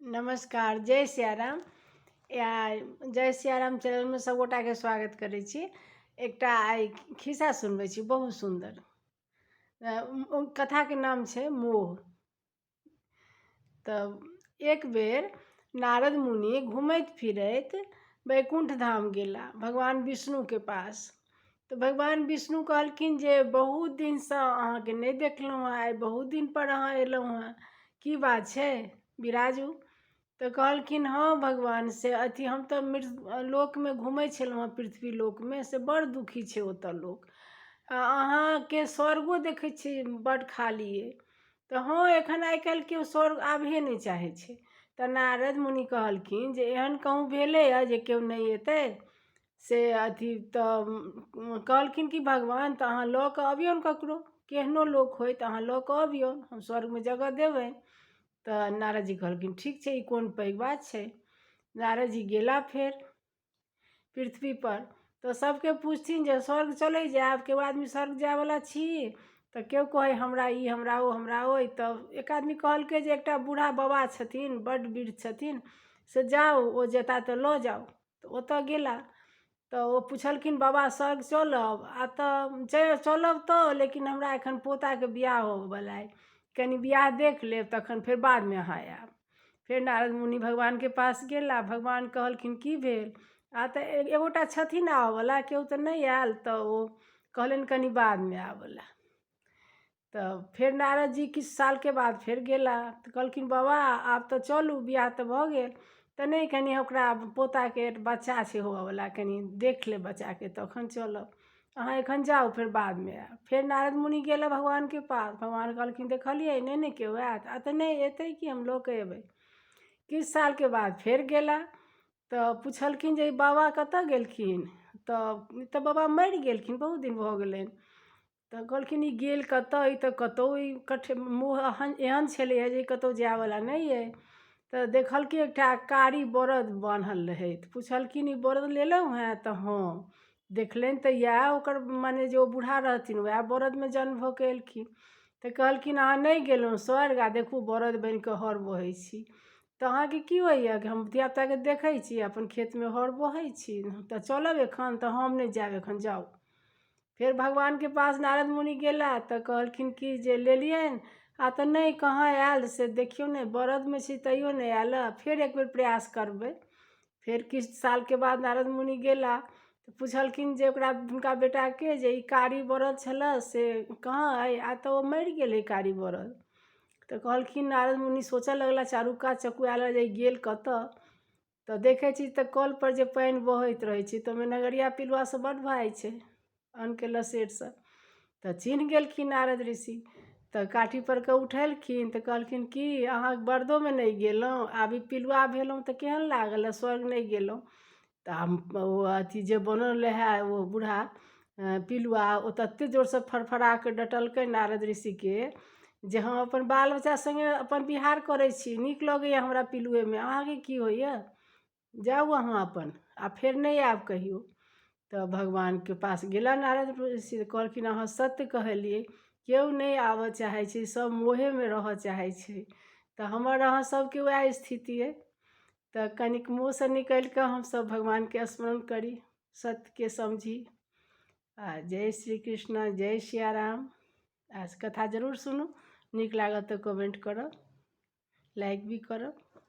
नमस्कार, जय सियाराम। या जय सियाराम चैनलमे सभगोटाके स्वागत करै छी। एकटा आइ खिस्सा सुनबै छी, बहुत सुन्दर कथाके नाम छै मोह। तऽ एक बेर नारद मुनि घूमैत फिरैत वैकुण्ठ धाम गेला भगवान विष्णुके पास। तऽ भगवान विष्णु कहलखिन जे बहुत दिनसँ अहाँके नहि देखलहुँ हेँ, आइ बहुत दिनपर अहाँ एलहुँ हेँ, की बात छै, बिराजू। तऽ कहलखिन हँ भगवान, से अथी हम तऽ मृत लोकमे घूमै छलहुँ हेँ, पृथ्वी लोकमे, से बड़ दुखी छै ओतऽ लोक, आ अहाँके स्वर्गो देखै छी बड्ड खाली अइ। तऽ हँ, एखन आइ काल्हि केओ स्वर्ग आबहे नहि चाहै छै। तऽ नारद मुनि कहलखिन जे एहन कहूँ भेलैए जे केओ नहि एतै से अथी। तऽ कहलखिन कि भगवान, तऽ अहाँ लऽ कऽ अबियौन ककरो, केहनो लोक होय तऽ अहाँ लऽ कऽ अबियौन, हम स्वर्गमे जगह देबनि। तऽ नारद जी कहलखिन ठीक छै, ई कोन पैघ बात छै। नारद जी गेला फेर पृथ्वीपर, तऽ सभके पुछथिन जे स्वर्ग चलै जायब, केओ आदमी स्वर्ग जायवला छी? तऽ केओ कहै हमरा ई, हमरा ओ, हमरा ओहि। तऽ एक आदमी कहलकै जे एकटा बूढ़ा बाबा छथिन, बड्ड वृद्ध छथिन, से जाउ, ओ जेता तऽ लऽ जाउ। तऽ ओतऽ गेला तऽ ओ पुछलखिन बाबा स्वर्ग चलब? आ तऽ चलब तऽ, लेकिन हमरा एखन पोताके बियाह होबऽवला अइ, कनि बियाह देख लेब तखन फेर बादमे अहाँ आयब। फेर नारद मुनि भगवानके पास गेला। भगवान कहलखिन की भेल? आ तऽ एगोटा छथिन आबऽवला, केओ तऽ नहि आयल। तऽ ओ कहलनि कनि बादमे आबऽला। तऽ फेर नारद जी किछु सालके बाद फेर गेला तऽ कहलखिन बाबा आब तऽ चलू, बियाह तऽ भऽ गेल। तऽ नहि, कनि ओकरा पोताके बच्चा छै होबऽवला, कनि देख लेब बच्चाके तखन चलब, अहाँ एखन जाउ, फेर बादमे आयब। फेर नारद मुनि गेला भगवानके पास। भगवान कहलखिन देखलियै नहि ने केओ आयत? आ तऽ नहि एतै कि, हम लऽ कऽ एबै। किछु सालके बाद फेर गेला तऽ पुछलखिन जे ई बाबा कतऽ गेलखिन? तऽ ई तऽ बाबा मरि गेलखिन, बहुत दिन भऽ गेलनि। तऽ कहलखिन ई गेल कतऽ? ई तऽ कतहु ई कठ मोह एहन छलैए जे कतहु जायवला नहि अइ। तऽ देखलकै एकटा कारी बरद बान्हल रहै। तऽ पुछलखिन ई बरद लेलहुँ हेँ? तऽ हँ। देखलनि तऽ इएह ओकर मने जे ओ बूढ़ा रहथिन उएह बरदमे जन्म भऽ कऽ एलखिन। तऽ कहलखिन अहाँ नहि गेलहुँ स्वर्ग, आ देखू बरद बनि कऽ हर बहै छी, तऽ अहाँके की होइए? कि हम धियापुताके देखै छी, अपन खेतमे हर बहै छी। तऽ चलब एखन? तऽ हम नहि जायब एखन, जाउ। फेर भगवानके पास नारद मुनि गेला तऽ कहलखिन कि जे लेलियनि? आ तऽ नहि, कहाँ आयल से देखियौ ने, बरदमे छी तैयो नहि आयल, फेर एक बेर प्रयास करबै। फेर किछु सालके बाद नारद मुनि गेला तऽ पुछलखिन जे ओकरा हुनका बेटाके जे ई कारी बरद छलए से कहाँ अइ? आ तऽ ओ मरि गेलै कारी बरद। तऽ कहलखिन नारद मुनि सोचऽ लगला, चारू कात चकुआयल जे ई गेल कतऽ? तऽ देखै छी तऽ कलपर जे पानि बहैत रहै छै तऽ ओहिमे नगरिया पिलुआ सब बड्ड भऽ जाइ छै, अन्नके लसेढ़सँ। तऽ चिन्ह गेलखिन नारद ऋषि, तऽ काठीपर कऽ उठेलखिन तऽ कहलखिन कि अहाँ बरदोमे नहि गेलहुँ, आब ई पिलुआ भेलहुँ तऽ केहन लागल? स्वर्ग नहि गेलहुँ। तऽ हम ओ अथी जे बनल रहए ओ बूढ़ा पिलुआ, ओ ततेक जोरसँ फड़फड़ा कऽ डटलकै नारद ऋषिके जे हम अपन बाल बच्चा सङ्गे अपन बिहार करै छी, नीक लगैए हमरा पिलुएमे, अहाँके की होइए? जाउ अहाँ अपन, आ फेर नहि आयब कहियो। तऽ भगवानके पास गेला नारद ऋषि, कहलखिन अहाँ सत्य कहलियै, केओ नहि आबऽ चाहै छै, सभ मोहेमे रहऽ चाहै छै। तऽ हमर अहाँ सभके उएह स्थिति अइ। तऽ कनिक मोहसँ निकलि कऽ हमसभ भगवानके स्मरण करी, सत्यके समझी। आ जय श्री कृष्ण, जय सियाराम। आ कथा जरूर सुनू, नीक लागत तऽ कमेंट करब, लाइक भी करब।